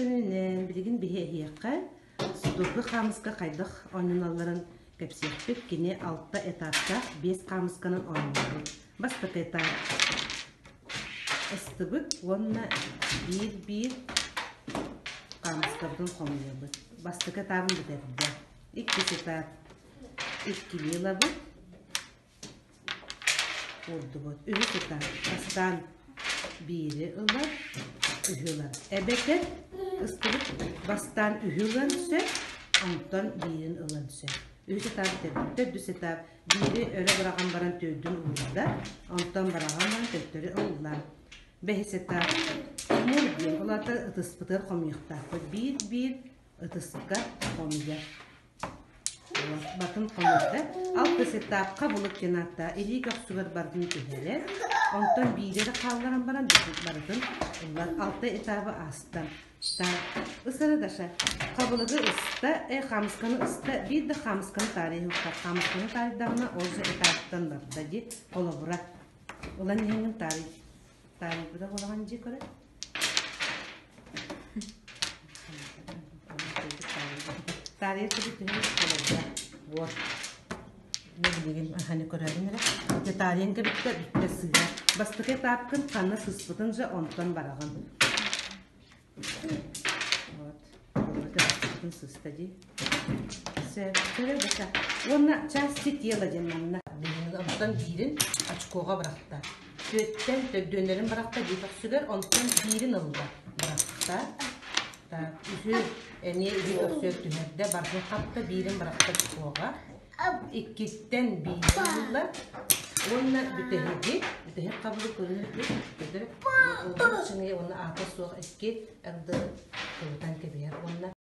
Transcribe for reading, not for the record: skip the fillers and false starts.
күнүнэн билигин биһи эһиэхэ судургу хаамыска хайдах оонньоналларын кэпсиэхпит. Кини алта этаптаах биэс хаамысканан оонньуубут. Бастакы этап ыстыбыт уонна биир-биир хаамыскабытын хомуйабыт. Бастакы этабын бүтэрдэ. Иккис этап иккилии ылабыт Уурдубут. Үһү кытар. Бастаан биири ылар, үһү ылар. Эбэтэр ыстыбыт бастаан үһү ылан сөп, онтон биирин ылан сөп. Үһүс этап бүтэрбит. Төрдүс этап биири өрө быраҕан баран төрдүн уурда, онтон быраҕан баран төттөрү ылла. Бэһис этап хомуур диэн, ол аата ытыспытыгар хомуйуохтаахпыт. Биир-биир ытыска хомуйар. Батын хомуйда. Алтыс этапка булук диэн ааттаах илии көхсүгэр бардын түһэрэр. Онтон биири эрэ хаалларан баран барытын ыллар. Алта этабы ааста. Ысара Даша. Хабылыгы ыста, э хаамысканы ыста, биир да хаамысканы таарыйыахтаах. Хаамысканы таарыйдаҕына ол же этаптан барда дии. Холобура. Ылан иһэҥҥин таарый. Таарыйбыта буолаҕын дии көрө. Таарыйа түбүт түһэн холобура. Вот. Бу билигин аханы көрөбүн эрэ. Ити таарыйан кэбиттэ бүттэ сыыһа. Бастакы этапкын ханна сыспытын же онтон бараҕын. Вот. Бастакытын сыста дии. Уонна части тела диэн манна. Онтон биирин очкоҕа бырахта. Түөттэн төрдүөннэрин бырахта дии көхсүгэр, онтон биирин ылла. Бырахта. Так, үһү эмиэ үһү көхсүгэр түһэрдэ, барытын хапта, биирин бырахта очкоҕа. Иккиттэн биирин ылла. Уонна бүтэһиги, бүтэһик хабылы көрүнү көтөр, чыҥый уонна аата суох икки арды.